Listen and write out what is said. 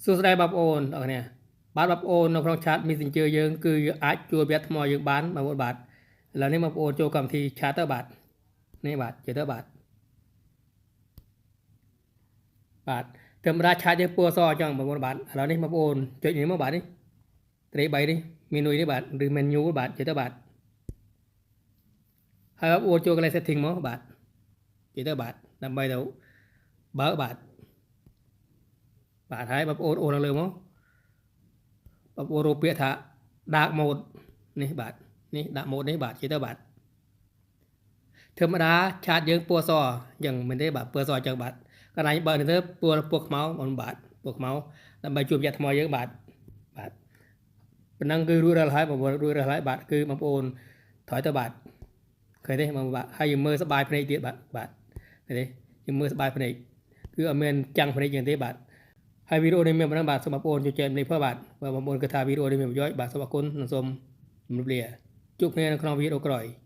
សួស្តីបងប្អូនអរគ្នាបាទបងប្អូននៅក្នុង chat Messenger យើងគឺអាចជួលវគ្គថ្មយើងបានបងប្អូនបាទឥឡូវនេះបងប្អូនចូលកម្មវិធី chat ទៅបាទនេះបាទជិះទៅបាទបាទធម្មតា chat យើងពណ៌សអញ្ចឹងបងប្អូនបាទឥឡូវនេះបងប្អូនចុចនេះមកបាទនេះត្រី3នេះ menu នេះបាទឬ menu បាទជិះទៅបាទហើយបងប្អូនចូលកន្លែង setting មកបាទជិះទៅបាទដើម្បីទៅបើកបាទបាទហើយបងប្អូនអូសឡើងលើមកបងប្អូនរកពាក្យថា dark mode នេះបាទនេះ dark mode នេះបាទជិះទៅបាទធម្មតា chat យើងពណ៌សអញ្ចឹងមែនទេបាទពណ៌សអញ្ចឹងបាទកន្លែងបើកនេះទៅពណ៌ពណ៌ខ្មៅបងបាទពណ៌ខ្មៅដើម្បីជួយប្រយ័ត្នថ្មយើងបាទបាទប៉ុណ្ណឹងគឺរួចរាល់ហើយបងប្អូនរួចរាល់ហើយបាទគឺបងប្អូនថយទៅបាទឃើញទេបងបាទហើយយើងមើលសបាយភ្នែកទៀតបាទបាទឃើញទេយើងមើលសបាយភ្នែកគឺអត់មានចាំងភ្នែកយ៉ាងទេបាទហើយវីដេអូនេះមានប៉ុណ្ណឹងបាទសូមបងប្អូនជួយចែករំលែកផងបាទបើបងប្អូនគិតថាវីដេអូនេះមានប្រយោជន៍បាទសូមអរគុណនិងសូមជម្រាបលាជួបគ្នានៅក្នុងវីដេអូក្រោយ។